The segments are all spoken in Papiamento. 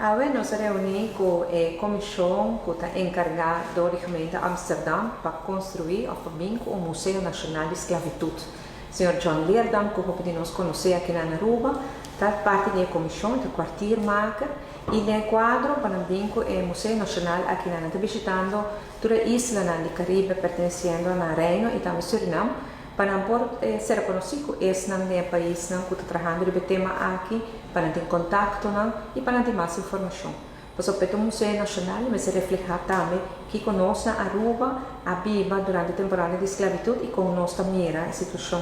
Awe nos a reuni cu e comision cu ta encarga door di gemeente Amsterdam pa construi of pa bin cu un Museo Nacional di Sclavitud. Señor John Leerdam, cu hopi di nos conoce aki na Aruba, ta parti di e comision, ta kwartiermaker, y den cuadro pa nan bin cu e Museo Nacional aki nan ta bishitando tur e islanan di Caribe perteneciendo na Reino y tambe Surinam, pa nan por ser conoci cu esnan den e paisnan cu ta trahando riba e tema aki, pa nan tin contactonan y pa nan tin mas informacion. Pasobra pa e ta un museo nacional e mester refleha tambe kico nos na Aruba a biba durante e temporada di sclavitud y con nos ta mira e situacion.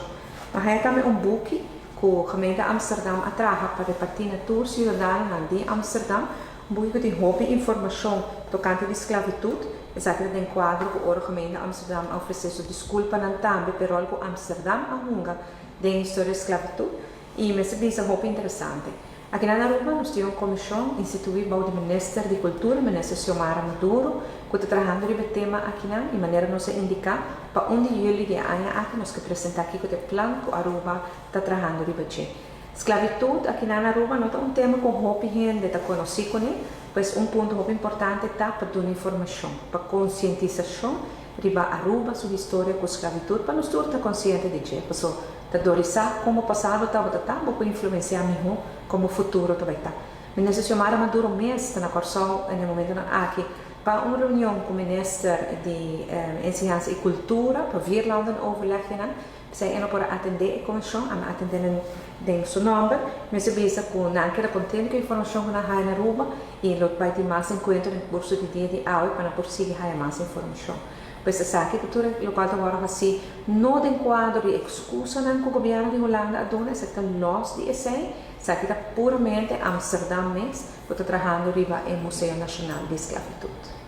Nos haya tambe un buki cu gemeente Amsterdam a traha pa reparti na tur ciudadanonan di Amsterdam, un buki cu tin hopi informacion tocante di sclavitud. Esaki ta den cuadro cu ora gemeente Amsterdam a ofrece su disculpanan tambe p'e rol cu Amsterdam a hunga den historia di sclavitud. Y mester bisa hopi interesante. Aki na Aruba nos tin un comision institui bou di Minister di Cultura, Minister Xiomara Maduro, cu ta trahando riba e tema akinan y manera nos a indica, pa 1 di juli di e aña aki nos ke presenta kico ta e plan cu Aruba ta trahando riba dje. Sclavitud aki na Aruba no ta un tema cu hopi hende ta conoci cune, pues un punto hopi importante ta pa duna informacion, pa concientisacion riba Aruba su historia cu sclavitud pa nos tur ta conciente di dje, paso ta dorisa con bo pasado tabata ta, bo por influencia miho con bo futuro ta bay ta. Minister Xiomara Maduro mes ta na Corsou en e momentonan aki pa un reunion cu Minister di Enseñansa y Cultura pa vierlandenoverlegnan. P'esei e no por a atende e comision, ami a atende den su nomber. Mester bisa cu nan keda contento cu e informacion cu nan haya na Aruba y lo bay tin mas encuentro den curso di dia di awe pa nan por sigui haya mas informacion. Pues esaki ta tur e locual ta worde haci no den cuadro di excusanan cu gobierno di Hulanda a duna, esaki ta los di esey, esaki ta puramente Amsterdam mes cu ta trahando riba e Museo Nacional di Esclavitud.